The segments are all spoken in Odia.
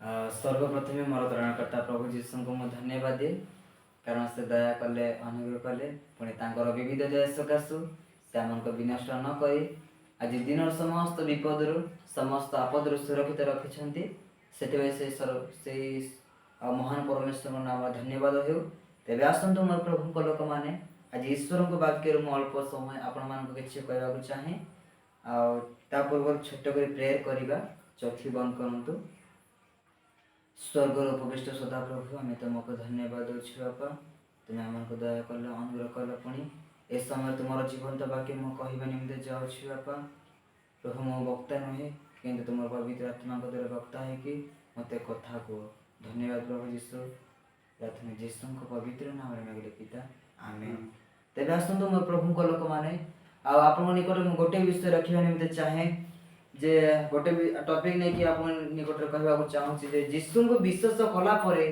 ସର୍ବପ୍ରଥମେ ମୋର ତ୍ରାଣକର୍ତ୍ତା ପ୍ରଭୁ ଯୀଶୁଙ୍କୁ ମୁଁ ଧନ୍ୟବାଦ ଦିଏ, କାରଣ ସେ ଦୟା କଲେ, ଅନୁଗ୍ରହ କଲେ। ପୁଣି ତାଙ୍କର ବିବିଧ ଦୟା ସକାଶୁ ସେ ଆମକୁ ବିନଷ୍ଟ ନ କରି ଆଜି ଦିନର ସମସ୍ତ ବିପଦରୁ, ସମସ୍ତ ଆପଦରୁ ସୁରକ୍ଷିତ ରଖିଛନ୍ତି। ସେଥିପାଇଁ ସେ ସେଇ ଆଉ ମହାନ ପରମେଶ୍ୱରଙ୍କ ନାମ ଧନ୍ୟବାଦ ହେଉ। ତେବେ ଆସନ୍ତୁ ମୋର ପ୍ରଭୁଙ୍କ ଲୋକମାନେ, ଆଜି ଈଶ୍ୱରଙ୍କ ବାକ୍ୟରୁ ମୁଁ ଅଳ୍ପ ସମୟ ଆପଣମାନଙ୍କୁ କିଛି କହିବାକୁ ଚାହେଁ। ଆଉ ତା ପୂର୍ବରୁ ଛୋଟ କରି ପ୍ରେୟର କରିବା। ଚକ୍ଷୁ ବନ୍ଦ କରନ୍ତୁ। ସ୍ୱର୍ଗର ଉପବିଷ୍ଟ ସଦାପ୍ରଭୁ, ଆମେ ତୁମକୁ ଧନ୍ୟବାଦ ଦେଉଛୁ ବାପା। ତୁମେ ଆମକୁ ଦୟା କଲ, ଅନୁଗ୍ରହ କଲ। ପୁଣି ଏ ସମୟ ତୁମର ଜୀବନ୍ତ ବାକ୍ୟ ମୁଁ କହିବା ନିମନ୍ତେ ଯାଉଛି ବାପା। ପ୍ରଭୁ, ମୁଁ ବକ୍ତା ନୁହେଁ, କିନ୍ତୁ ତୁମର ପବିତ୍ର ଆତ୍ମାଙ୍କ ଦ୍ୱାରା ବକ୍ତା ହେଇକି ମୋତେ କଥା କୁହ। ଧନ୍ୟବାଦ ପ୍ରଭୁ ଯୀଶୁ। ପ୍ରାର୍ଥନା ଯୀଶୁଙ୍କ ପବିତ୍ର ନାମରେ ମାଗିଲେ ପିତା, ଆମେନ୍। ତେବେ ଆସନ୍ତୁ ମୋର ପ୍ରଭୁଙ୍କ ଲୋକମାନେ, ଆଉ ଆପଣଙ୍କ ନିକଟରେ ମୁଁ ଗୋଟେ ବିଷୟ ରଖିବା ନିମନ୍ତେ ଚାହେଁ ଯେ ଗୋଟେ ଟପିକ୍ ନେଇକି ଆପଣଙ୍କ ନିକଟରେ କହିବାକୁ ଚାହୁଁଛି ଯେ ଯୀଶୁଙ୍କୁ ବିଶ୍ୱାସ କଲା ପରେ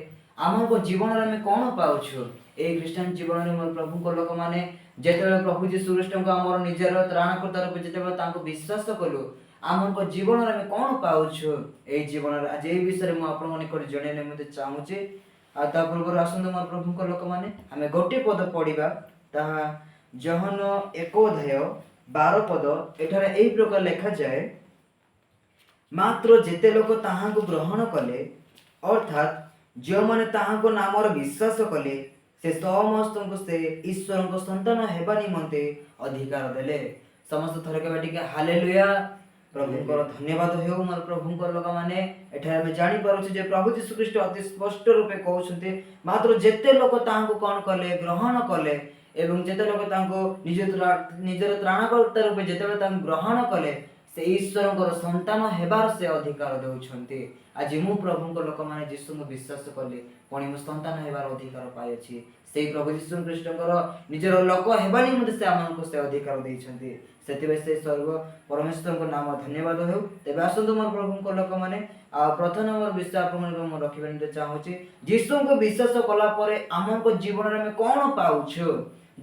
ଆମଙ୍କ ଜୀବନରେ ଆମେ କ'ଣ ପାଉଛୁ? ଏଇ ଖ୍ରୀଷ୍ଟିଆନ ଜୀବନରେ ମୋର ପ୍ରଭୁଙ୍କ ଲୋକମାନେ, ଯେତେବେଳେ ପ୍ରଭୁ ଯୀଶୁ ଖ୍ରୀଷ୍ଟଙ୍କୁ ଆମର ନିଜର ତ୍ରାଣକର୍ତ୍ତା ରୂପେ ଯେତେବେଳେ ତାଙ୍କୁ ବିଶ୍ୱାସ କଲୁ, ଆମଙ୍କ ଜୀବନରେ ଆମେ କ'ଣ ପାଉଛୁ ଏଇ ଜୀବନରେ, ଆଜି ଏଇ ବିଷୟରେ ମୁଁ ଆପଣଙ୍କ ନିକଟରେ ଜଣାଇବା ନିମନ୍ତେ ଚାହୁଁଛି। ଆଉ ତା ପୂର୍ବରୁ ଆସନ୍ତୁ ମୋର ପ୍ରଭୁଙ୍କ ଲୋକମାନେ, ଆମେ ଗୋଟିଏ ପଦ ପଢ଼ିବା। ତାହା ଯୋହନ 1 ଅଧ୍ୟାୟ 12 ପଦ। ଏଠାରେ ଏହି ପ୍ରକାର ଲେଖାଯାଏ, ମାତ୍ର ଯେତେ ଲୋକ ତାହାଙ୍କୁ ଗ୍ରହଣ କଲେ, ଅର୍ଥାତ୍ ଯେଉଁମାନେ ତାହାଙ୍କ ନାମର ବିଶ୍ୱାସ କଲେ, ସେ ସମସ୍ତଙ୍କୁ ସେ ଈଶ୍ୱରଙ୍କ ସନ୍ତାନ ହେବା ନିମନ୍ତେ ଅଧିକାର ଦେଲେ। ସମସ୍ତେ ଥରେ କହିବା ଟିକେ ହାଲେଲୁୟା। ପ୍ରଭୁଙ୍କର ଧନ୍ୟବାଦ ହେଉ। ମୋର ପ୍ରଭୁଙ୍କ ଲୋକମାନେ, ଏଠାରେ ଆମେ ଜାଣିପାରୁଛୁ ଯେ ପ୍ରଭୁ ଯୀଶୁ ଖ୍ରୀଷ୍ଟ ଅତି ସ୍ପଷ୍ଟ ରୂପେ କହୁଛନ୍ତି, ମାତ୍ର ଯେତେ ଲୋକ ତାହାଙ୍କୁ କ'ଣ କଲେ? ଗ୍ରହଣ କଲେ। ଏବଂ ଯେତେ ଲୋକ ତାଙ୍କୁ ନିଜର ତ୍ରାଣକର୍ତ୍ତା ରୂପେ ଯେତେବେଳେ ତାଙ୍କୁ ଗ୍ରହଣ କଲେ, ସେ ଈଶ୍ୱରଙ୍କର ସନ୍ତାନ ହେବାର ସେ ଅଧିକାର ଦେଉଛନ୍ତି। ଆଜି ମୁଁ ପ୍ରଭୁଙ୍କ ଲୋକମାନେ ଯୀଶୁଙ୍କୁ ବିଶ୍ୱାସ କଲି, ପୁଣି ମୁଁ ସନ୍ତାନ ହେବାର ଅଧିକାର ପାଇଅଛି। ସେଇ ପ୍ରଭୁ ଯୀଶୁ ଖ୍ରୀଷ୍ଟଙ୍କର ନିଜର ଲୋକ ହେବା ନିମନ୍ତେ ସେ ଆମମାନଙ୍କୁ ସେ ଅଧିକାର ଦେଇଛନ୍ତି। ସେଥିପାଇଁ ସେ ସର୍ବ ପରମେଶ୍ୱରଙ୍କ ନାମ ଧନ୍ୟବାଦ ହେଉ। ତେବେ ଆସନ୍ତୁ ମୋର ପ୍ରଭୁଙ୍କ ଲୋକମାନେ, ଆଉ ପ୍ରଥମ ନମ୍ବର ବିଷୟ ଆପଣଙ୍କୁ ମୁଁ ରଖିବା ନିମନ୍ତେ ଚାହୁଁଛି, ଯୀଶୁଙ୍କୁ ବିଶ୍ୱାସ କଲା ପରେ ଆମଙ୍କ ଜୀବନରେ ଆମେ କ'ଣ ପାଉଛୁ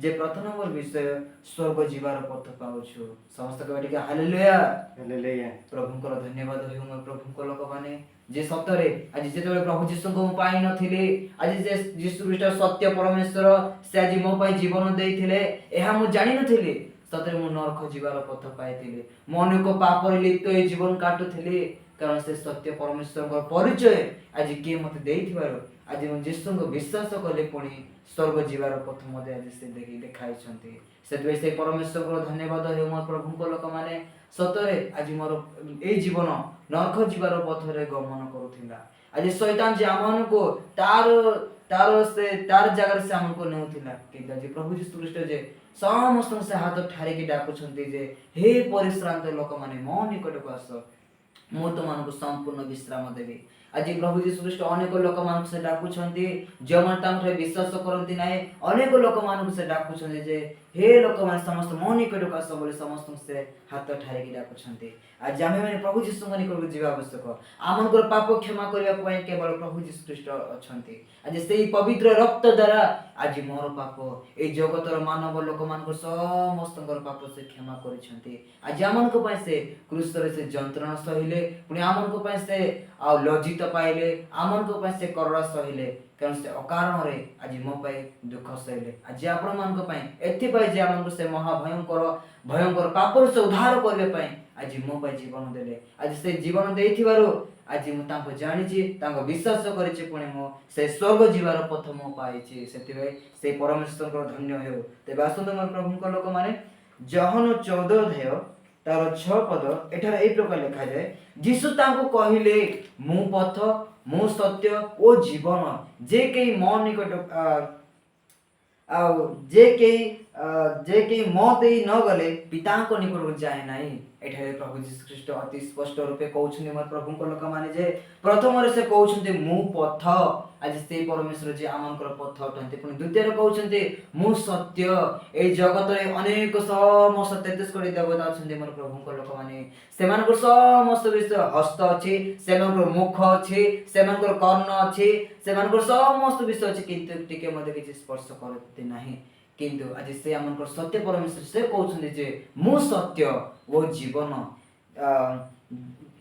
ଯେ ପ୍ରଥମ ନମ୍ବର ବିଷୟ, ସ୍ୱର୍ଗ ଯିବାର ପଥ ପାଉଛୁ। ସମସ୍ତେ କହିବା ଟିକେ ହାଲେଲୁୟା। ହାଲେଲୁୟା। ପ୍ରଭୁଙ୍କର ଧନ୍ୟବାଦ ହେଉ। ମୋର ପ୍ରଭୁଙ୍କ ଲୋକମାନେ, ଯେ ସତରେ ଆଜି ଯେତେବେଳେ ପ୍ରଭୁ ଯୀଶୁଙ୍କୁ ମୁଁ ପାଇନଥିଲି, ଆଜି ଯେ ଯୀଶୁ ଖ୍ରୀଷ୍ଟ ସତ୍ୟ ପରମେଶ୍ୱର, ସେ ଆଜି ମୋ ପାଇଁ ଜୀବନ ଦେଇଥିଲେ, ଏହା ମୁଁ ଜାଣିନଥିଲି। ସତରେ ମୁଁ ନରକ ଯିବାର ପଥ ପାଇଥିଲି। ମୁଁ ଅନେକ ପାପରେ ଲିପ୍ତ ଏଇ ଜୀବନ କାଟୁଥିଲି। କାରଣ ସେ ସତ୍ୟ ପରମେଶ୍ୱରଙ୍କର ପରିଚୟ ଆଜି କିଏ ମୋତେ ଦେଇଥିବାରୁ ଆଜି ମୁଁ ଯୀଶୁଙ୍କୁ ବିଶ୍ୱାସ କଲି, ପୁଣି ସ୍ୱର୍ଗ ଯିବାର ପଥ ମୋତେ ଆଜି ସେ ଦେଖାଇଛନ୍ତି। ସେଥିପାଇଁ ସେ ପରମେଶ୍ୱରଙ୍କର ଧନ୍ୟବାଦ ହେଉ। ମୋ ପ୍ରଭୁଙ୍କ ଲୋକମାନେ, ସତରେ ଆଜି ମୋର ଏଇ ଜୀବନ ନରକ ଯିବାର ପଥରେ ଗମନ କରୁଥିଲା। ଆଜି ଶୈତାନ ଯେ ଆମମାନଙ୍କୁ ତାର ତାର ସେ ତାର ଜାଗାରେ ସେ ଆମକୁ ନେଉଥିଲା। କିନ୍ତୁ ଆଜି ପ୍ରଭୁ ଯୀଶୁ ଖ୍ରୀଷ୍ଟ ଯେ ସମସ୍ତଙ୍କୁ ସେ ହାତ ଠାରିକି ଡାକୁଛନ୍ତି ଯେ ହେ ପରିଶ୍ରାନ୍ତ ଲୋକମାନେ, ମୋ ନିକଟକୁ ଆସ, ମୁଁ ତୁମମାନଙ୍କୁ ସମ୍ପୂର୍ଣ୍ଣ ବିଶ୍ରାମ ଦେବି। ଆଜି ପ୍ରଭୁ ଯୀଶୁ ଖ୍ରୀଷ୍ଟ ଅନେକ ଲୋକମାନଙ୍କୁ ସେ ଡାକୁଛନ୍ତି, ଯେଉଁମାନେ ତାଙ୍କଠାରେ ବିଶ୍ୱାସ କରନ୍ତି ନାହିଁ। ଅନେକ ଲୋକମାନଙ୍କୁ ସେ ଡାକୁଛନ୍ତି ଯେ ହେ ଲୋକମାନେ, ସମସ୍ତେ ମୋ ନିକଟକୁ ଆସ ବୋଲି ସମସ୍ତଙ୍କୁ ସେ ହାତ ଠାରିକି ଡାକୁଛନ୍ତି। ଆଜି ଆମେମାନେ ପ୍ରଭୁ ଯୀଶୁଙ୍କ ନିକଟକୁ ଯିବା ଆବଶ୍ୟକ। ଆମଙ୍କର ପାପ କ୍ଷମା କରିବା ପାଇଁ କେବଳ ପ୍ରଭୁ ଯୀଶୁ ଖ୍ରୀଷ୍ଟ ଅଛନ୍ତି। ଆଜି ସେଇ ପବିତ୍ର ରକ୍ତ ଦ୍ୱାରା ଆଜି ମୋର ପାପ, ଏଇ ଜଗତର ମାନବ ଲୋକମାନଙ୍କ ସମସ୍ତଙ୍କର ପାପ ସେ କ୍ଷମା କରିଛନ୍ତି। ଆଜି ଆମମାନଙ୍କ ପାଇଁ ସେ କ୍ରୁଶରେ ସେ ଯନ୍ତ୍ରଣା ସହିଲେ, ପୁଣି ଆମମାନଙ୍କ ପାଇଁ ସେ ଆଉ ଲଜ୍ଜିତ ପାଇଲେ, ଆମମାନଙ୍କ ପାଇଁ ସେ କରଡ଼ା ସହିଲେ। କାରଣ ସେ ଅକାରଣରେ ଆଜି ମୋ ପାଇଁ ଦୁଃଖ ସହିଲେ। ଆଜି ଆପଣମାନଙ୍କ ପାଇଁ, ଏଥିପାଇଁ ଯେ ଆମକୁ ସେ ମହା ଭୟଙ୍କର ଭୟଙ୍କର ପାପରୁ ସେ ଉଦ୍ଧାର କରିବା ପାଇଁ ଆଜି ମୋ ପାଇଁ ଜୀବନ ଦେଲେ। ଆଜି ସେ ଜୀବନ ଦେଇଥିବାରୁ ଆଜି ମୁଁ ତାଙ୍କୁ ଜାଣିଛି, ତାଙ୍କୁ ବିଶ୍ୱାସ କରିଛି, ପୁଣି ମୁଁ ସେ ସ୍ୱର୍ଗ ଯିବାର ପଥ ମୁଁ ପାଇଛି। ସେଥିପାଇଁ ସେ ପରମେଶ୍ୱରଙ୍କର ଧନ୍ୟ ହେଉ। ତେବେ ଆସନ୍ତୁ ମୋର ପ୍ରଭୁଙ୍କ ଲୋକମାନେ, ଯୋହନ 14 ଅଧ୍ୟାୟ ତାର 6 ପଦ। ଏଠାରେ ଏଇ ପ୍ରକାର ଲେଖାଯାଏ, ଯୀଶୁ ତାଙ୍କୁ କହିଲେ, ମୁଁ ପଥ, ମୁଁ ସତ୍ୟ ଓ ଜୀବନ। ଯେ କେହି ମୋ ନିକଟ ଆଉ ଯେ କେହି ମୋ ଦେଇ ନ ଗଲେ ପିତାଙ୍କ ନିକଟକୁ ଯାଏ ନାହିଁ। ଏଠାରେ ପ୍ରଭୁ ଯୀଶୁ ଖ୍ରୀଷ୍ଟ ଅତି ସ୍ପଷ୍ଟ ରୂପେ କହୁଛନ୍ତି ମୋର ପ୍ରଭୁଙ୍କ ଲୋକମାନେ ଯେ ପ୍ରଥମରେ ସେ କହୁଛନ୍ତି, ମୁଁ ପଥ। ଆଜି ସେଇ ପରମେଶ୍ୱର ଯେ ଆମଙ୍କର ପଥ ଅଟନ୍ତି। ପୁଣି ଦ୍ୱିତୀୟରେ କହୁଛନ୍ତି, ମୁଁ ସତ୍ୟ। ଏଇ ଜଗତରେ ଅନେକ ସମସ୍ତ 33 କୋଟି ଦେବତା ଅଛନ୍ତି ମୋର ପ୍ରଭୁଙ୍କ ଲୋକମାନେ। ସେମାନଙ୍କର ସମସ୍ତ ବିଷୟ ହସ୍ତ ଅଛି, ସେମାନଙ୍କର ମୁଖ ଅଛି, ସେମାନଙ୍କର କର୍ଣ୍ଣ ଅଛି, ସେମାନଙ୍କର ସମସ୍ତ ବିଷୟ ଅଛି, କିନ୍ତୁ ଟିକେ ମଧ୍ୟ କିଛି ସ୍ପର୍ଶ କରନ୍ତି ନାହିଁ। କିନ୍ତୁ ଆଜି ସେ ଆମଙ୍କର ସତ୍ୟ ପରମେଶ୍ୱର, ସେ କହୁଛନ୍ତି ଯେ ମୁଁ ସତ୍ୟ ଓ ଜୀବନ,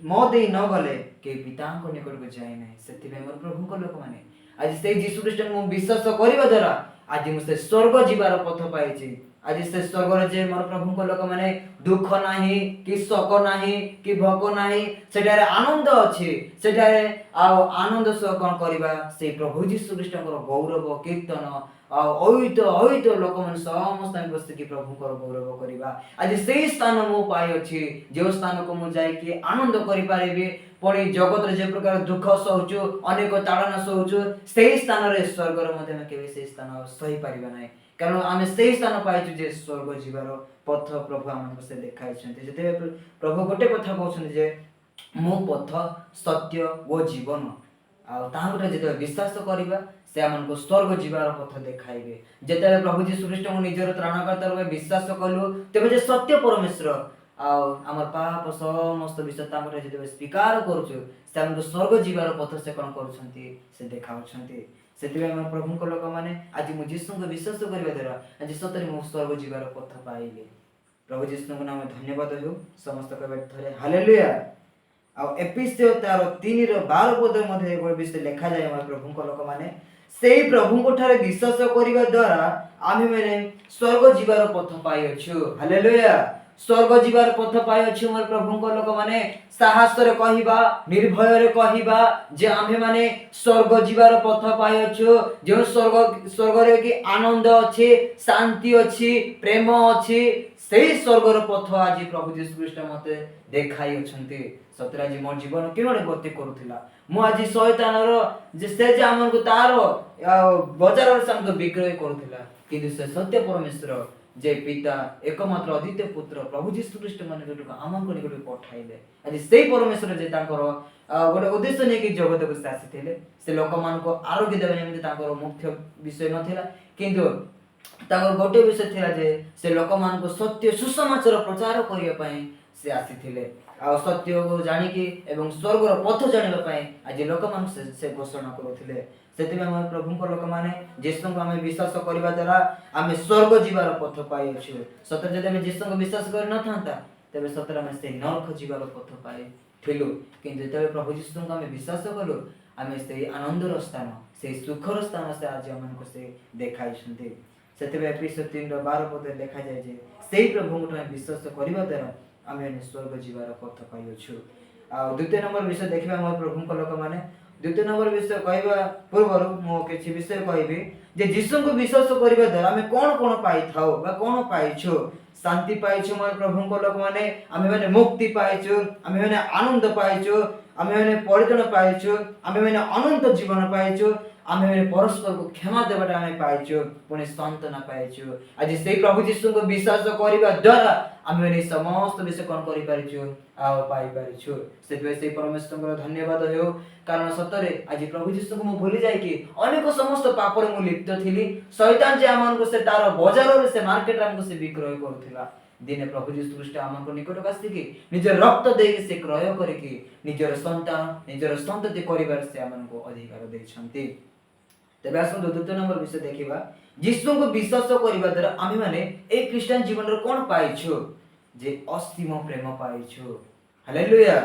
ମୋ ଦେଇ ନ ଗଲେ କେହି ପିତାଙ୍କ ନିକଟକୁ ଯାଏ ନାହିଁ। ସେଥିପାଇଁ ମୋର ପ୍ରଭୁଙ୍କ ଲୋକମାନେ, ଆଜି ସେଇ ଯୀଶୁ ଖ୍ରୀଷ୍ଟଙ୍କୁ ମୁଁ ବିଶ୍ୱାସ କରିବା ଦ୍ୱାରା ଆଜି ମୁଁ ସେ ସ୍ୱର୍ଗ ଯିବାର ପଥ ପାଇଛି। ଆଜି ସେ ସ୍ୱର୍ଗରେ ଯେ ମୋର ପ୍ରଭୁଙ୍କ ଲୋକମାନେ ଦୁଃଖ ନାହିଁ କି ଶୋକ ନାହିଁ କି ଭୋକ ନାହିଁ, ସେଠାରେ ଆନନ୍ଦ ଅଛି। ସେଠାରେ ଆଉ ଆନନ୍ଦ ସହ କ'ଣ କରିବା? ସେଇ ପ୍ରଭୁ ଯୀଶୁ ଖ୍ରୀଷ୍ଟଙ୍କର ଗୌରବ କୀର୍ତ୍ତନ ଆଉ ଅହିତ ଅହିତ ଲୋକମାନେ ସମସ୍ତେ ଆମେ ବସିକି ପ୍ରଭୁଙ୍କର ଗୌରବ କରିବା। ଆଜି ସେଇ ସ୍ଥାନ ମୁଁ ପାଇଅଛି, ଯେଉଁ ସ୍ଥାନକୁ ମୁଁ ଯାଇକି ଆନନ୍ଦ କରିପାରିବି। ପୁଣି ଜଗତରେ ଯେ ପ୍ରକାର ଦୁଃଖ ସହୁଛୁ, ଅନେକ ତାଡ଼ନା ସହୁଛୁ, ସେଇ ସ୍ଥାନରେ ସ୍ୱର୍ଗରେ ମଧ୍ୟ ଆମେ କେବେ ସେଇ ସ୍ଥାନ ସହିପାରିବା ନାହିଁ। କାରଣ ଆମେ ସେଇ ସ୍ଥାନ ପାଇଛୁ ଯେ ସ୍ୱର୍ଗ ଯିବାର ପଥ ପ୍ରଭୁ ଆମକୁ ସେ ଦେଖାଇଛନ୍ତି। ଯେତେବେଳେ ପ୍ରଭୁ ଗୋଟେ କଥା କହୁଛନ୍ତି ଯେ ମୁଁ ପଥ, ସତ୍ୟ ଓ ଜୀବନ, ଆଉ ତାହାଙ୍କଠାରେ ଯେତେବେଳେ ବିଶ୍ୱାସ କରିବା, ସେ ଆମମାନଙ୍କୁ ସ୍ୱର୍ଗ ଯିବାର ପଥ ଦେଖାଇବେ। ଯେତେବେଳେ ପ୍ରଭୁ ଯୀଶୁ ଖ୍ରୀଷ୍ଟଙ୍କୁ ନିଜର ତ୍ରାଣକର୍ତ୍ତା ରୂପେ ବିଶ୍ୱାସ କଲୁ, ତେବେ ଯେ ସତ୍ୟ ପରମେଶ୍ୱର ଆଉ ଆମର ପାପ ସମସ୍ତ ବିଷୟ ତାଙ୍କଠାରେ ଯେତେବେଳେ ସ୍ୱୀକାର କରୁଛୁ, ସେ ଆମକୁ ସ୍ୱର୍ଗ ଯିବାର ପଥ ସେ କ'ଣ କରୁଛନ୍ତି? ସେ ଦେଖାଉଛନ୍ତି। ସେଥିପାଇଁ ଆମ ପ୍ରଭୁଙ୍କ ଲୋକମାନେ, ଆଜି ମୁଁ ଯୀଶୁଙ୍କୁ ବିଶ୍ୱାସ କରିବା ଦ୍ୱାରା ଆଜି ସତରେ ମୁଁ ସ୍ୱର୍ଗ ଯିବାର ପଥ ପାଇଲି। ପ୍ରଭୁ ଯୀଶୁଙ୍କ ନାମ ଧନ୍ୟବାଦ ହେଉ। ସମସ୍ତ କହିବେ ଥରେ ହାଲେଲୁୟା। ଆଉ ଏଫିସୀୟ ତାର 3ର 12 ପଦ ମଧ୍ୟ ଏଭଳି ବିଷୟ ଲେଖାଯାଏ। ଆମ ପ୍ରଭୁଙ୍କ ଲୋକମାନେ, ସେଇ ପ୍ରଭୁଙ୍କ ଠାରେ ବିଶ୍ୱାସ କରିବା ଦ୍ୱାରା ଆମ୍ଭେମାନେ ସ୍ୱର୍ଗ ଯିବାର ପଥ ପାଇଅଛୁ। ହାଲେଲୁୟା। ସ୍ୱର୍ଗ ଯିବାର ପଥ ପାଇଅଛୁ। ମୋର ପ୍ରଭୁଙ୍କ ଲୋକମାନେ, ସାହସରେ କହିବା, ନିର୍ଭୟରେ କହିବା ଯେ ଆମ୍ଭେମାନେ ସ୍ୱର୍ଗ ଯିବାର ପଥ ପାଇଅଛୁ। ଯେଉଁ ସ୍ୱର୍ଗରେ କି ଆନନ୍ଦ ଅଛି, ଶାନ୍ତି ଅଛି, ପ୍ରେମ ଅଛି, ସେଇ ସ୍ୱର୍ଗର ପଥ ଆଜି ପ୍ରଭୁ ଯୀଶୁ ଖ୍ରୀଷ୍ଟ ମତେ ଦେଖାଇଅଛନ୍ତି। ସତରେ ଆଜି ମୋ ଜୀବନ କେଉଁଆଡ଼େ ଗତି କରୁଥିଲା? ମୁଁ ଆଜି ଶୟତାନର ଯେ ସେ ଯେ ଆମକୁ ତାର ଆଉ ବଜାରରେ ସେ ଆମକୁ ବିକ୍ରୟ କରୁଥିଲା, କିନ୍ତୁ ସେ ସତ୍ୟ ପରମେଶ୍ୱର ଯେ ପିତା ଏକମାତ୍ର ଅଦ୍ୱିତୀୟ ପୁତ୍ର ପ୍ରଭୁ ଯୀଶୁ ଖ୍ରୀଷ୍ଟ ନିକଟକୁ ଆମଙ୍କ ନିକଟକୁ ପଠାଇଲେ। ଆଜି ସେଇ ପରମେଶ୍ୱର ଯେ ତାଙ୍କର ଗୋଟେ ଉଦ୍ଦେଶ୍ୟ ନେଇକି ଜଗତକୁ ସେ ଆସିଥିଲେ। ସେ ଲୋକମାନଙ୍କୁ ଆରୋଗ୍ୟ ଦେବା ନିମନ୍ତେ ତାଙ୍କର ମୁଖ୍ୟ ବିଷୟ ନଥିଲା, କିନ୍ତୁ ତାଙ୍କର ଗୋଟେ ବିଷୟ ଥିଲା ଯେ ସେ ଲୋକମାନଙ୍କୁ ସତ୍ୟ ସୁସମାଚାର ପ୍ରଚାର କରିବା ପାଇଁ ସେ ଆସିଥିଲେ। ଆଉ ସତ୍ୟକୁ ଜାଣିକି ଏବଂ ସ୍ୱର୍ଗର ପଥ ଜାଣିବା ପାଇଁ ଆଜି ଲୋକମାନଙ୍କୁ ସେ ଘୋଷଣା କରୁଥିଲେ। ସେଥିପାଇଁ ଆମ ପ୍ରଭୁଙ୍କ ଲୋକମାନେ, ଯୀଶୁଙ୍କୁ ଆମେ ବିଶ୍ୱାସ କରିବା ଦ୍ୱାରା ଆମେ ସ୍ୱର୍ଗ ଯିବାର ପଥ ପାଇଅଛୁ। ସତରେ ଯଦି ଆମେ ଯୀଶୁଙ୍କୁ ବିଶ୍ୱାସ କରିନଥାନ୍ତା, ତେବେ ସତରେ ଆମେ ସେଇ ନରକ ଯିବାର ପଥ ପାଇଥିଲୁ। କିନ୍ତୁ ଯେତେବେଳେ ପ୍ରଭୁ ଯୀଶୁଙ୍କୁ ଆମେ ବିଶ୍ୱାସ କଲୁ, ଆମେ ସେଇ ଆନନ୍ଦର ସ୍ଥାନ, ସେଇ ସୁଖର ସ୍ଥାନ ସେ ଆଜି ଆମମାନଙ୍କୁ ସେ ଦେଖାଇଛନ୍ତି। ସେଥିପାଇଁ ଏଫିସୀୟ 3ର 12 ପଦରେ ଲେଖାଯାଏ ଯେ ସେଇ ପ୍ରଭୁଙ୍କୁ ଆମେ ବିଶ୍ୱାସ କରିବା ଦ୍ୱାରା ଆମେ ସ୍ୱର୍ଗ ଯିବାର ପଥ ପାଇଅଛୁ। ଆଉ ଦ୍ୱିତୀୟ ନମ୍ବର ବିଷୟ ଦେଖିବା ଆମ ପ୍ରଭୁଙ୍କ ଲୋକମାନେ। ଦ୍ୱିତୀୟ ନମ୍ବର ବିଷୟ କହିବା ପୂର୍ବରୁ ମୁଁ କିଛି ବିଷୟ କହିବି ଯେ ଯୀଶୁଙ୍କୁ ବିଶ୍ୱାସ କରିବା ଦ୍ୱାରା ଆମେ କ'ଣ କ'ଣ ପାଇଥାଉ ବା କ'ଣ ପାଇଛୁ। ଶାନ୍ତି ପାଇଛୁ। ମୋର ପ୍ରଭୁଙ୍କ ଲୋକମାନେ, ଆମେମାନେ ମୁକ୍ତି ପାଇଛୁ, ଆମେମାନେ ଆନନ୍ଦ ପାଇଛୁ, ଆମେମାନେ ପରିତ୍ରାଣ ପାଇଛୁ, ଆମେମାନେ ଅନନ୍ତ ଜୀବନ ପାଇଛୁ, ଆମେମାନେ ପରସ୍ପରକୁ କ୍ଷମା ଦେବାଟା ଆମେ ପାଇଛୁ, ପୁଣି ସାନ୍ତ୍ୱନା ପାଇଛୁ। ଆଜି ସେଇ ପ୍ରଭୁ ଯୀଶୁଙ୍କୁ ବିଶ୍ୱାସ କରିବା ଦ୍ୱାରା ଆମେମାନେ ଏଇ ସମସ୍ତ ବିଷୟ କ'ଣ କରିପାରିଛୁ ଆଉ ପାଇପାରିଛୁ। ସେଥିପାଇଁ ସେଇ ପରମେଶ୍ୱରଙ୍କର ଧନ୍ୟବାଦ ହେଉ। କାରଣ ସତରେ ଆଜି ପ୍ରଭୁ ଯୀଶୁଙ୍କୁ ମୁଁ ଭୁଲି ଯାଇକି ଅନେକ ସମସ୍ତ ପାପରେ ମୁଁ ଲିପ୍ତ ଥିଲି। ଶୈତାନ ଯେ ଆମମାନଙ୍କୁ ସେ ତାର ବଜାରରେ, ସେ ମାର୍କେଟରେ ଆମକୁ ସେ ବିକ୍ରୟ କରୁଥିଲା, ଦିନେ ପ୍ରଭୁ ଯୀଶୁ ଖ୍ରୀଷ୍ଟ ଆମଙ୍କ ନିକଟକୁ ଆସିକି ନିଜର ରକ୍ତ ଦେଇକି ସେ କ୍ରୟ କରିକି ନିଜର ସନ୍ତାନ, ନିଜର ସନ୍ତତି କରିବାର ସେ ଆମମାନଙ୍କୁ ଅଧିକାର ଦେଇଛନ୍ତି। ତେବେ ଆସନ୍ତୁ ଦ୍ୱିତୀୟ ନମ୍ବର ବିଷୟ ଦେଖିବା। ଯୀଶୁଙ୍କୁ ବିଶ୍ୱାସ କରିବା ଦ୍ୱାରା ଆମେମାନେ ଏଇ ଖ୍ରୀଷ୍ଟିଆନ ଜୀବନରେ କ'ଣ ପାଇଛୁ? ଯେ ଅସୀମ ପ୍ରେମ ପାଇଛୁ। ହାଲେଲୁୟା।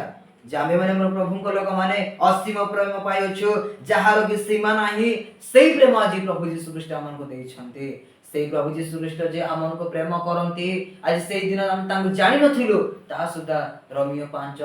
ଯେ ଆମେମାନେ ଆମର ପ୍ରଭୁଙ୍କ ଲୋକମାନେ ଅସୀମ ପ୍ରେମ ପାଇଅଛୁ, ଯାହାର କି ସୀମା ନାହିଁ। ସେଇ ପ୍ରେମ ଆଜି ପ୍ରଭୁ ଯୀଶୁ ଖ୍ରୀଷ୍ଟ ଆମମାନଙ୍କୁ ଦେଇଛନ୍ତି। ସେଇ ପ୍ରଭୁ ଯୀଶୁ ଖ୍ରୀଷ୍ଟ ଯେ ଆମମାନଙ୍କୁ ପ୍ରେମ କରନ୍ତି, ଆଜି ସେଇ ଦିନ ଆମେ ତାଙ୍କୁ ଜାଣିନଥିଲୁ, ତାହା ସୁଦ୍ଧା ରୋମୀୟ 5ର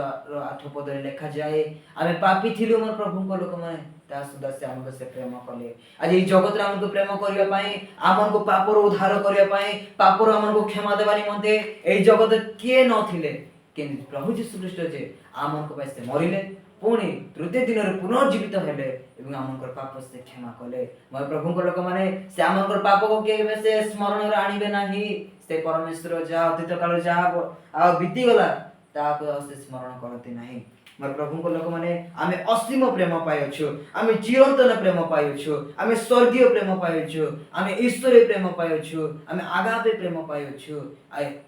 8 ପଦରେ ଲେଖାଯାଏ, ଆମେ ପାପୀ ଥିଲୁ ମୋର ପ୍ରଭୁଙ୍କ ଲୋକମାନେ, ତାହା ସୁଦ୍ଧା ସେ ଆମକୁ ସେ ପ୍ରେମ କଲେ। ଆଜି ଏଇ ଜଗତରେ ଆମକୁ ପ୍ରେମ କରିବା ପାଇଁ, ଆମକୁ ପାପରୁ ଉଦ୍ଧାର କରିବା ପାଇଁ, ପାପରୁ ଆମକୁ କ୍ଷମା ଦେବା ନିମନ୍ତେ ଏଇ ଜଗତରେ କିଏ ନଥିଲେ, କିନ୍ତୁ ପ୍ରଭୁ ଯୀଶୁ ଖ୍ରୀଷ୍ଟ ଯେ ଆମଙ୍କ ପାଇଁ ସେ ମରିଲେ, ପୁଣି ତୃତୀୟ ଦିନରେ ପୁନର୍ଜୀବିତ ହେଲେ ଏବଂ ଆମଙ୍କର ପାପ ସେ କ୍ଷମା କଲେ। ମୋର ପ୍ରଭୁଙ୍କ ଲୋକମାନେ, ସେ ଆମଙ୍କର ପାପକୁ କେବେ ସେ ସ୍ମରଣରେ ଆଣିବେ ନାହିଁ। ସେ ପରମେଶ୍ୱର ଯାହା ଅତୀତ କାଳରେ ଯାହା ଆଉ ବିତିଗଲା, ତାହାକୁ ଆଉ ସେ ସ୍ମରଣ କରନ୍ତି ନାହିଁ। ମୋର ପ୍ରଭୁଙ୍କ ଲୋକମାନେ, ଆମେ ଅସୀମ ପ୍ରେମ ପାଇଅଛୁ, ଆମେ ଚିରନ୍ତନ ପ୍ରେମ ପାଇଅଛୁ, ଆମେ ସ୍ୱର୍ଗୀୟ ପ୍ରେମ ପାଇଅଛୁ, ଆମେ ଈଶ୍ୱରୀୟ ପ୍ରେମ ପାଇଅଛୁ, ଆମେ ଆଗାପେ ପ୍ରେମ ପାଇଅଛୁ।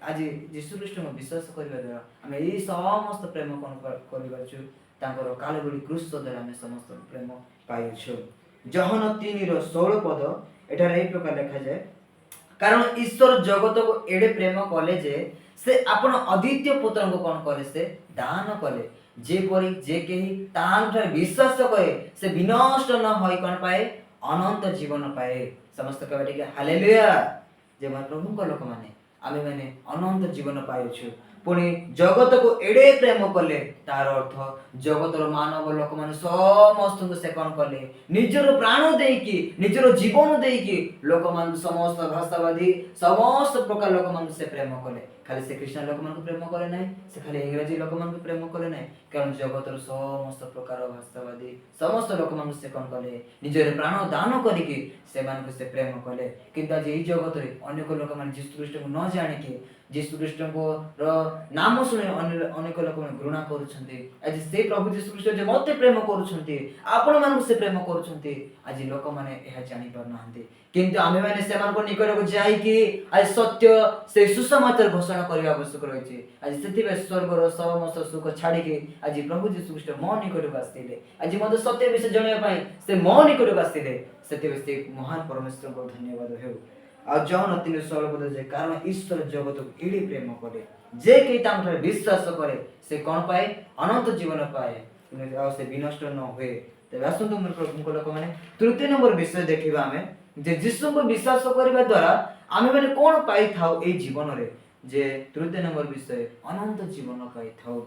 ଆଜି ଯୀଶୁ ଖ୍ରୀଷ୍ଟଙ୍କୁ ବିଶ୍ୱାସ କରିବା ଦ୍ୱାରା ଆମେ ଏଇ ସମସ୍ତ ପ୍ରେମ କ'ଣ କରିପାରୁଛୁ? ତାଙ୍କର କାଲବରୀ କ୍ରୁଶ ଦ୍ୱାରା ଆମେ ସମସ୍ତ ପ୍ରେମ ପାଇଅଛୁ। ଯୋହନ 3ର 16 ପଦ ଏଠାରେ ଏହି ପ୍ରକାର ଲେଖାଯାଏ, କାରଣ ଈଶ୍ୱର ଜଗତକୁ ଏଡ଼େ ପ୍ରେମ କଲେ ଯେ ସେ ଆପଣ ଅଦ୍ୱିତୀୟ ପୁତ୍ରଙ୍କୁ କ'ଣ କଲେ? ସେ ଦାନ କଲେ। ଯେପରି ଯେ କେହି ତାହାଙ୍କଠାରେ ବିଶ୍ୱାସ କରେ, ସେ ବିନଷ୍ଟ ନ ହୋଇ କ'ଣ ପାଏ? ଅନନ୍ତ ଜୀବନ ପାଏ। ସମସ୍ତେ କହିବା ଟିକେ ହାଲେଲୁୟା। ଯେ ମୋର ପ୍ରଭୁଙ୍କ ଲୋକମାନେ, ଆମେମାନେ ଅନନ୍ତ ଜୀବନ ପାଇଅଛୁ। ପୁଣି ଜଗତକୁ ଏଡ଼େ ପ୍ରେମ କଲେ, ତାର ଅର୍ଥ ଜଗତର ମାନବ ଲୋକମାନେ ସମସ୍ତଙ୍କୁ ସେ କ'ଣ କଲେ? ନିଜର ପ୍ରାଣ ଦେଇକି, ନିଜର ଜୀବନ ଦେଇକି ଲୋକମାନଙ୍କୁ, ସମସ୍ତ ଭାଷାବାଦୀ, ସମସ୍ତ ପ୍ରକାର ଲୋକମାନଙ୍କୁ ସେ ପ୍ରେମ କଲେ। ଖାଲି ସେ ଖ୍ରୀଷ୍ଟିଆନ ଲୋକମାନଙ୍କୁ ପ୍ରେମ କଲେ ନାହିଁ, ସେ ଖାଲି ଇଂରାଜୀ ଲୋକମାନଙ୍କୁ ପ୍ରେମ କଲେ ନାହିଁ, କାରଣ ଜଗତର ସମସ୍ତ ପ୍ରକାର ଭାଷାବାଦୀ, ସମସ୍ତ ଲୋକମାନଙ୍କୁ ସେ କ'ଣ କଲେ? ନିଜର ପ୍ରାଣ ଦାନ କରିକି ସେମାନଙ୍କୁ ସେ ପ୍ରେମ କଲେ। କିନ୍ତୁ ଆଜି ଏଇ ଜଗତରେ ଅନେକ ଲୋକମାନେ ଯୀଶୁ ଖ୍ରୀଷ୍ଟଙ୍କୁ ନ ଜାଣିକି, ଯୀଶୁ ଖ୍ରୀଷ୍ଟଙ୍କର ନାମ ଶୁଣି ଅନେକ ଲୋକମାନେ ଘୃଣା କରୁଛନ୍ତି। ଆଜି ସେ ପ୍ରଭୁ ଯୀଶୁ ଖ୍ରୀଷ୍ଟ ଯେ ମୋତେ ପ୍ରେମ କରୁଛନ୍ତି, ଆପଣମାନଙ୍କୁ ସେ ପ୍ରେମ କରୁଛନ୍ତି, ଆଜି ଲୋକମାନେ ଏହା ଜାଣିପାରୁନାହାନ୍ତି। କିନ୍ତୁ ଆମେମାନେ ସେମାନଙ୍କ ନିକଟକୁ ଯାଇକି ଆଜି ସତ୍ୟ ସେ ସୁସମାଚାର ଘୋଷଣା କରିବା ଆବଶ୍ୟକ ରହିଛି। ଆଜି ସେଥିପାଇଁ ସ୍ୱର୍ଗର ସମସ୍ତ ସୁଖ ଛାଡ଼ିକି ଆଜି ପ୍ରଭୁ ଯୀଶୁ ଖ୍ରୀଷ୍ଟ ମୋ ନିକଟକୁ ଆସିଥିଲେ। ଆଜି ମୋତେ ସତ୍ୟ ବିଷୟ ଜଣାଇବା ପାଇଁ ସେ ମୋ ନିକଟକୁ ଆସିଥିଲେ। ସେଥିପାଇଁ ସେ ମହାନ ପରମେଶ୍ୱରଙ୍କ ଧନ୍ୟବାଦ ହେଉ। ଆଉ ଯୋହନ 3:16 ପଦ ଯେ, କାରଣ ଈଶ୍ୱର ଜଗତକୁ ଏଡ଼େ ପ୍ରେମ କଲେ, ଯେ କେହି ତାଙ୍କଠାରେ ବିଶ୍ୱାସ କରେ, ସେ କ'ଣ ପାଏ? ଅନନ୍ତ ଜୀବନ ପାଏ, ଆଉ ସେ ବିନଷ୍ଟ ନ ହୁଏ। ତେବେ ଆସନ୍ତୁ ମୋର ପ୍ରଭୁଙ୍କ ଲୋକମାନେ, ତୃତୀୟ ନମ୍ବର ବିଷୟ ଦେଖିବା ଆମେ ଯେ ଯୀଶୁଙ୍କୁ ବିଶ୍ୱାସ କରିବା ଦ୍ୱାରା ଆମେମାନେ କ'ଣ ପାଇଥାଉ ଏଇ ଜୀବନରେ। ଯେ ତୃତୀୟ ନମ୍ବର ବିଷୟ, ଅନନ୍ତ ଜୀବନ ପାଇଥାଉ।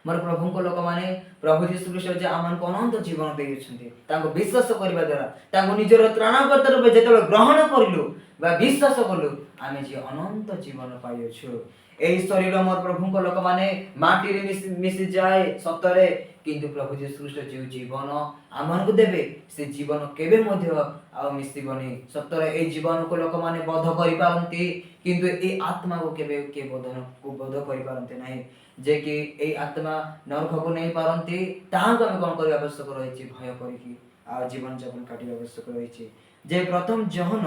ମୋର ପ୍ରଭୁଙ୍କ ଲୋକମାନେ, ପ୍ରଭୁ ଯୀଶୁ ଖ୍ରୀଷ୍ଟ ଯେ ଆମମାନଙ୍କୁ ଅନନ୍ତ ଜୀବନ ଦେଇଅଛନ୍ତି, ତାଙ୍କୁ ବିଶ୍ୱାସ କରିବା ଦ୍ୱାରା, ତାଙ୍କୁ ନିଜର ତ୍ରାଣକର୍ତ୍ତା ରୂପେ ଯେତେବେଳେ ଗ୍ରହଣ କରିଲୁ ବା ବିଶ୍ୱାସ କଲୁ, ଆମେ ଯେ ଅନନ୍ତ ଜୀବନ ପାଇଅଛୁ। ଏହି ଶରୀର ମୋର ପ୍ରଭୁଙ୍କ ଲୋକମାନେ ମାଟିରେ ମିଶିଯାଏ ସତରେ, କିନ୍ତୁ ପ୍ରଭୁ ଯୀଶୁ ଖ୍ରୀଷ୍ଟ ଯେଉଁ ଜୀବନ ଆମମାନଙ୍କୁ ଦେବେ, ସେ ଜୀବନ କେବେ ମଧ୍ୟ ଆଉ ମିଶିବନି। ସତରେ ଏଇ ଜୀବନକୁ ଲୋକମାନେ ବଧ କରିପାରନ୍ତି, କିନ୍ତୁ ଏଇ ଆତ୍ମାକୁ କେବେ କିଏ ବଧ କରିପାରନ୍ତି ନାହିଁ। ଯେ କି ଏଇ ଆତ୍ମା ନରକକୁ ନେଇପାରନ୍ତି, ତାହାଙ୍କୁ ଆମେ କ'ଣ କରିବା ଆବଶ୍ୟକ ରହିଛି? ଭୟ କରିକି ଆଉ ଜୀବନ ଯାପନ କାଟିବା ଆବଶ୍ୟକ ରହିଛି। ଯେ ପ୍ରଥମ ଯୋହନ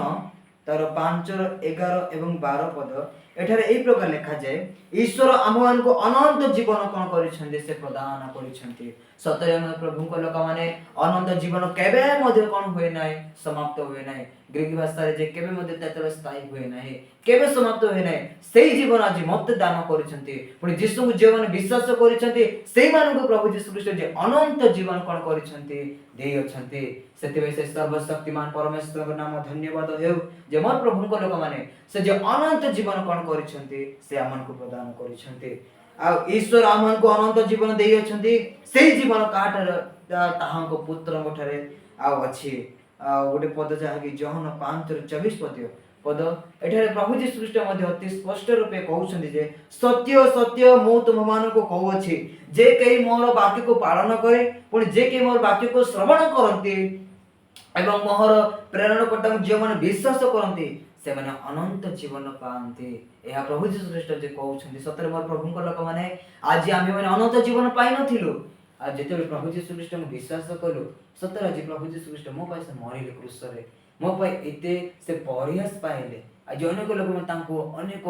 ତାର 5ର 11 ଏବଂ 12 ପଦ, ଏଠାରେ ଏଇ ପ୍ରକାର ଲେଖାଯାଏ, ଈଶ୍ୱର ଆମମାନଙ୍କୁ ଅନନ୍ତ ଜୀବନ କ'ଣ କରିଛନ୍ତି? ସେ ପ୍ରଦାନ କରିଛନ୍ତି। ସତରେ ଆମ ପ୍ରଭୁଙ୍କ ଲୋକମାନେ, ଅନନ୍ତ ଜୀବନ କେବେ ମଧ୍ୟ କ'ଣ ହୁଏ ନାହିଁ? ସମାପ୍ତ ହୁଏ ନାହିଁ। ଗ୍ରୀକ ଭାଷାରେ ଯେ କେବେ ମଧ୍ୟ ତେତେବେଳେ ସ୍ଥାୟୀ ହୁଏ ନାହିଁ, କେବେ ସମାପ୍ତ ହୁଏ ନାହିଁ। ସେଇ ଜୀବନ ଆଜି ମତେ ଦାନ କରିଛନ୍ତି। ପୁଣି ଯୀଶୁଙ୍କୁ ଯେଉଁମାନେ ବିଶ୍ୱାସ କରିଛନ୍ତି, ସେଇମାନଙ୍କୁ ପ୍ରଭୁ ଯୀଶୁ ଖ୍ରୀଷ୍ଟ ଯେ ଅନନ୍ତ ଜୀବନ କ'ଣ କରିଛନ୍ତି? ଦେଇଅଛନ୍ତି। ସେଥିପାଇଁ ସେ ସର୍ବଶକ୍ତିମାନ ପରମେଶ୍ୱରଙ୍କ ନାମ ଧନ୍ୟବାଦ ହେଉ ଯେ ମୋର ପ୍ରଭୁଙ୍କ ଲୋକମାନେ, ସେ ଯେ ଅନନ୍ତ ଜୀବନ କ'ଣ କରିଛନ୍ତି? ସେ ଆମମାନଙ୍କୁ ପ୍ରଦାନ କରିଛନ୍ତି। ଆଉ ଈଶ୍ୱର ଆମମାନଙ୍କୁ ଅନନ୍ତ ଜୀବନ ଦେଇଅଛନ୍ତି। ସେଇ ଜୀବନ କାହାଠାରେ? ତାହାଙ୍କ ପୁତ୍ରଙ୍କ ଠାରେ ଆଉ ଅଛି। ଆଉ ଗୋଟେ ପଦ ଯାହାକି ଯୋହନ 5ର 24 ପଦ, ଏଠାରେ ପ୍ରଭୁ ଯୀଶୁ ଖ୍ରୀଷ୍ଟ ମଧ୍ୟ ଅତି ସ୍ପଷ୍ଟ ରୂପେ କହୁଛନ୍ତି ଯେ, ସତ୍ୟ ସତ୍ୟ ମୁଁ ତୁମମାନଙ୍କୁ କହୁଅଛି, ଯେ କେହି ମୋର ବାକ୍ୟକୁ ପାଳନ କରେ, ପୁଣି ଯେ କେହି ମୋର ବାକ୍ୟକୁ ଶ୍ରବଣ କରନ୍ତି ଏବଂ ମୋହର ପ୍ରେରଣକର୍ତ୍ତାଙ୍କୁ ଯେଉଁମାନେ ବିଶ୍ୱାସ କରନ୍ତି, ସେମାନେ ଅନନ୍ତ ଜୀବନ ପାଆନ୍ତି। ଏହା ପ୍ରଭୁ ଯୀଶୁ ଖ୍ରୀଷ୍ଟ ଯେ କହୁଛନ୍ତି। ସତରେ ମୋର ପ୍ରଭୁଙ୍କ ଲୋକମାନେ, ଆଜି ଆମ୍ଭେମାନେ ଅନନ୍ତ ଜୀବନ ପାଇନଥିଲୁ। ଆଉ ଯେତେବେଳେ ପ୍ରଭୁ ଯୀଶୁ ଖ୍ରୀଷ୍ଟଙ୍କୁ ବିଶ୍ୱାସ କଲୁ, ସତରେ ଆଜି ପ୍ରଭୁ ଯୀଶୁ ଖ୍ରୀଷ୍ଟ ମୋ ପାଇଁ ସେ ମରିଲେ କ୍ରୁଶରେ, ମୋ ପାଇଁ ଏତେ ସେ ପରିହାସ ପାଇଲେ। ଆଜି ଅନେକ ଲୋକମାନେ ତାଙ୍କୁ ଅନେକ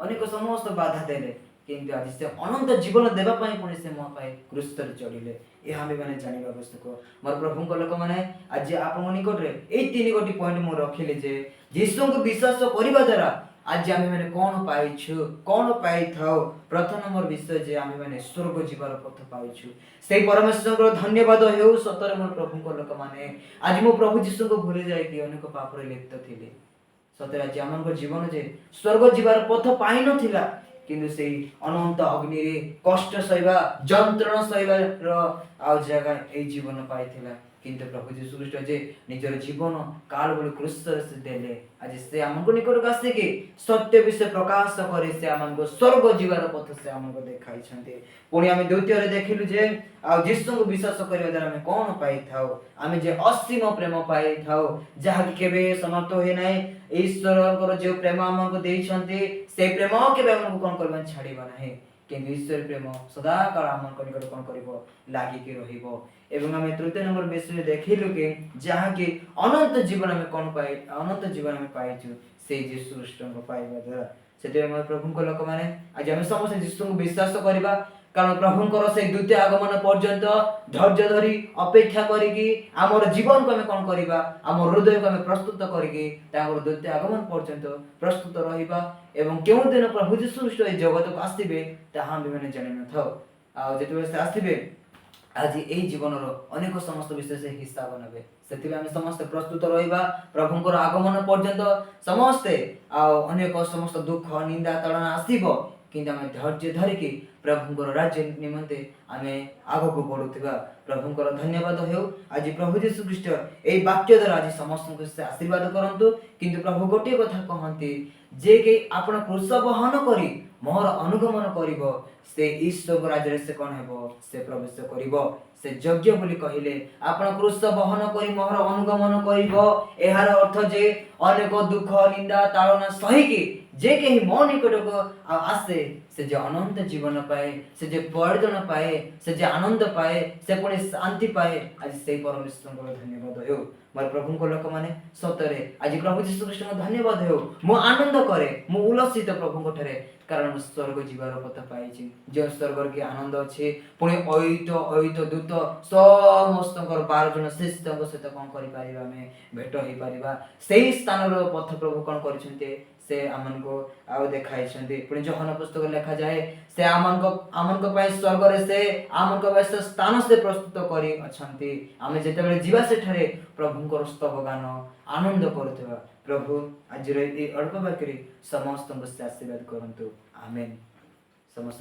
ଅନେକ ସମସ୍ତ ବାଧା ଦେଲେ, କିନ୍ତୁ ଆଜି ସେ ଅନନ୍ତ ଜୀବନ ଦେବା ପାଇଁ ପୁଣି ସେ ମୋ ପାଇଁ କ୍ରୁଶରେ ଚଢ଼ିଲେ। ଏହା ଆମେମାନେ ଜାଣିବା ଆବଶ୍ୟକ। ମୋର ପ୍ରଭୁଙ୍କ ଲୋକମାନେ, ଆଜି ଆପଣଙ୍କ ନିକଟରେ ଏଇ ତିନି ଗୋଟି ପଏଣ୍ଟ ମୁଁ ରଖିଲି ଯେ ଯୀଶୁଙ୍କୁ ବିଶ୍ୱାସ କରିବା ଦ୍ୱାରା ଆଜି ଆମେମାନେ କ'ଣ ପାଇଛୁ, କ'ଣ ପାଇଥାଉ। ପ୍ରଥମ ନମ୍ବର ବିଷୟ ଯେ ଆମେମାନେ ସ୍ୱର୍ଗ ଯିବାର ପଥ ପାଇଛୁ। ସେଇ ପରମେଶ୍ୱରଙ୍କର ଧନ୍ୟବାଦ ହେଉ। ସତରେ ମୋର ପ୍ରଭୁଙ୍କ ଲୋକମାନେ, ଆଜି ମୁଁ ପ୍ରଭୁ ଯୀଶୁଙ୍କୁ ଭୁଲି ଯାଇକି ଅନେକ ପାପରେ ଲିପ୍ତ ଥିଲି। ସତରେ ଆଜି ଆମଙ୍କ ଜୀବନ ଯେ ସ୍ୱର୍ଗ ଯିବାର ପଥ ପାଇନଥିଲା, କିନ୍ତୁ ସେଇ ଅନନ୍ତ ଅଗ୍ନିରେ କଷ୍ଟ ସହିବା, ଯନ୍ତ୍ରଣା ସହିବାର ଆଉ ଜାଗା ଏଇ ଜୀବନ ପାଇଥିଲା। କିନ୍ତୁ ପ୍ରଭୁ ଯୀଶୁ ଖ୍ରୀଷ୍ଟ ଯେ ନିଜର ଜୀବନ କାଲବରୀ କ୍ରୁଶରେ ସେ ଦେଲେ, ଆଜି ସେ ଆମକୁ ନିକଟକୁ ଆସିକି ସତ୍ୟ ବିଷୟ ପ୍ରକାଶ କରି ସେ ଆମକୁ ସ୍ୱର୍ଗ ଯିବାର ପଥ ସେ ଆମକୁ ଦେଖାଇଛନ୍ତି। ପୁଣି ଆମେ ଦ୍ୱିତୀୟରେ ଦେଖିଲୁ ଯେ ଆଉ ଯୀଶୁଙ୍କୁ ବିଶ୍ୱାସ କରିବା ଦ୍ୱାରା ଆମେ କ'ଣ ପାଇଥାଉ? ଆମେ ଯେ ଅସୀମ ପ୍ରେମ ପାଇଥାଉ, ଯାହାକି କେବେ ସମାପ୍ତ ହୁଏ ନାହିଁ। ଈଶ୍ୱରଙ୍କର ଯେଉଁ ପ୍ରେମ ଆମକୁ ଦେଇଛନ୍ତି, ସେଇ ପ୍ରେମ କେବେ ଆମକୁ କ'ଣ କରିବ? ଛାଡ଼ିବ ନାହିଁ। କିନ୍ତୁ ଈଶ୍ୱର ପ୍ରେମ ସଦାକାଳ ଆମଙ୍କ ନିକଟ କ'ଣ କରିବ? ଲାଗିକି ରହିବ। ଏବଂ ଆମେ ତୃତୀୟ ନମ୍ବର ବିଷୟରେ ଦେଖିଲୁ କି ଯାହାକି ଅନନ୍ତ ଜୀବନ ଆମେ କ'ଣ ପାଇ, ଅନନ୍ତ ଜୀବନ ଆମେ ପାଇଛୁ ସେଇ ଯୀଶୁ ଖ୍ରୀଷ୍ଟଙ୍କ ପାଇବା ଦ୍ୱାରା। ସେଥିପାଇଁ ମୋର ପ୍ରଭୁଙ୍କ ଲୋକମାନେ, ଆଜି ଆମେ ସମସ୍ତେ ଯୀଶୁଙ୍କୁ ବିଶ୍ୱାସ କରିବା, କାରଣ ପ୍ରଭୁଙ୍କର ସେଇ ଦ୍ୱିତୀୟ ଆଗମନ ପର୍ଯ୍ୟନ୍ତ ଧୈର୍ଯ୍ୟ ଧରି ଅପେକ୍ଷା କରିକି ଆମର ଜୀବନକୁ ଆମେ କ'ଣ କରିବା? ଆମ ହୃଦୟକୁ ଆମେ ପ୍ରସ୍ତୁତ କରିକି ତାଙ୍କର ଦ୍ୱିତୀୟ ଆଗମନ ପର୍ଯ୍ୟନ୍ତ ପ୍ରସ୍ତୁତ ରହିବା। ଏବଂ କେଉଁ ଦିନ ପ୍ରଭୁ ଯୀଶୁ ଖ୍ରୀଷ୍ଟ ଏହି ଜଗତକୁ ଆସିବେ, ତାହା ଆମେମାନେ ଜାଣିନଥାଉ। ଆଉ ଯେତେବେଳେ ସେ ଆସିବେ, ଆଜି ଏଇ ଜୀବନର ଅନେକ ସମସ୍ତ ବିଷୟ ସେ ହିସାବ ନେବେ। ସେଥିପାଇଁ ଆମେ ସମସ୍ତେ ପ୍ରସ୍ତୁତ ରହିବା ପ୍ରଭୁଙ୍କର ଆଗମନ ପର୍ଯ୍ୟନ୍ତ ସମସ୍ତେ। ଆଉ ଅନେକ ସମସ୍ତ ଦୁଃଖ, ନିନ୍ଦା, ତାଡ଼ନା ଆସିବ, କିନ୍ତୁ ଆମେ ଧୈର୍ଯ୍ୟ ଧରିକି ପ୍ରଭୁଙ୍କର ରାଜ୍ୟ ନିମନ୍ତେ ଆମେ ଆଗକୁ ବଢ଼ୁଥିବା। ପ୍ରଭୁଙ୍କର ଧନ୍ୟବାଦ ହେଉ। ଆଜି ପ୍ରଭୁ ଯୀଶୁ ଖ୍ରୀଷ୍ଟ ଏଇ ବାକ୍ୟ ଦ୍ୱାରା ଆଜି ସମସ୍ତଙ୍କୁ ସେ ଆଶୀର୍ବାଦ କରନ୍ତୁ। କିନ୍ତୁ ପ୍ରଭୁ ଗୋଟିଏ କଥା କହନ୍ତି, ଯେ କେହି ଆପଣ କ୍ରୁଶ ବହନ କରି ମୋର ଅନୁଗମନ କରିବ, ସେ ଈଶ୍ୱରଙ୍କ ରାଜ୍ୟରେ ସେ କ'ଣ ହେବ? ସେ ପ୍ରବେଶ କରିବ, ସେ ଯୋଗ୍ୟ ବୋଲି କହିଲେ। ଆପଣ କ୍ରୁଶ ବହନ କରି ମୋହର ଅନୁଗମନ କରିବ, ଏହାର ଅର୍ଥ ଯେ ଅନେକ ଦୁଃଖ, ନିନ୍ଦା, ତାଡ଼ନା ସହିକି ଯେ କେହି ମୋ ନିକଟକୁ ଆଉ ଆସେ, ସେ ଯେ ଅନନ୍ତ ଜୀବନ ପାଏ, ସେ ଯେ ପରିତ୍ରାଣ ପାଏ, ସେ ଯେ ଆନନ୍ଦ ପାଏ, ସେ ପୁଣି ଶାନ୍ତି ପାଏ। ଆଜି ସେଇ ପରମେଶ୍ୱରଙ୍କର ଧନ୍ୟବାଦ ହେଉ। ମୋର ପ୍ରଭୁଙ୍କ ଲୋକମାନେ, ସତରେ ଆଜି ପ୍ରଭୁ ଯୀଶୁ ଖ୍ରୀଷ୍ଟଙ୍କ ଧନ୍ୟବାଦ ହେଉ। ମୁଁ ଆନନ୍ଦ କରେ, ମୁଁ ଉଲ୍ଲସିତ ପ୍ରଭୁଙ୍କ ଠାରେ, କାରଣ ମୁଁ ସ୍ୱର୍ଗ ଯିବାର ପଥ ପାଇଛି, ଯେଉଁ ସ୍ୱର୍ଗରେ କି ଆନନ୍ଦ ଅଛି। ପୁଣି ଅୟୁତ ଅୟୁତ ଦୂତ ସମସ୍ତଙ୍କର 12 ଜଣ ଶିଷ୍ୟଙ୍କ ସହିତ କ'ଣ କରିପାରିବା? ଆମେ ଭେଟ ହେଇପାରିବା। ସେଇ ସ୍ଥାନର ପଥ ପ୍ରଭୁ କ'ଣ କରିଛନ୍ତି? ସେ ଆମମାନଙ୍କୁ ଆଉ ଦେଖାଇଛନ୍ତି। ପୁଣି ଯୋହନ ପୁସ୍ତକ ଲେଖାଯାଏ, ସେ ଆମମାନଙ୍କ ପାଇଁ ସ୍ୱର୍ଗରେ ସେ ଆମଙ୍କ ପାଇଁ ସେ ସ୍ଥାନ ସେ ପ୍ରସ୍ତୁତ କରି ଅଛନ୍ତି। ଆମେ ଯେତେବେଳେ ଯିବା, ସେଠାରେ ପ୍ରଭୁଙ୍କର ସ୍ତବ ଗାନ ଆନନ୍ଦ କରୁଥିବା। ପ୍ରଭୁ ଆଜିର ଏଇ ଅଳ୍ପ ବାକ୍ୟରେ ସମସ୍ତଙ୍କୁ ସେ ଆଶୀର୍ବାଦ କରନ୍ତୁ। ଆମେନ୍।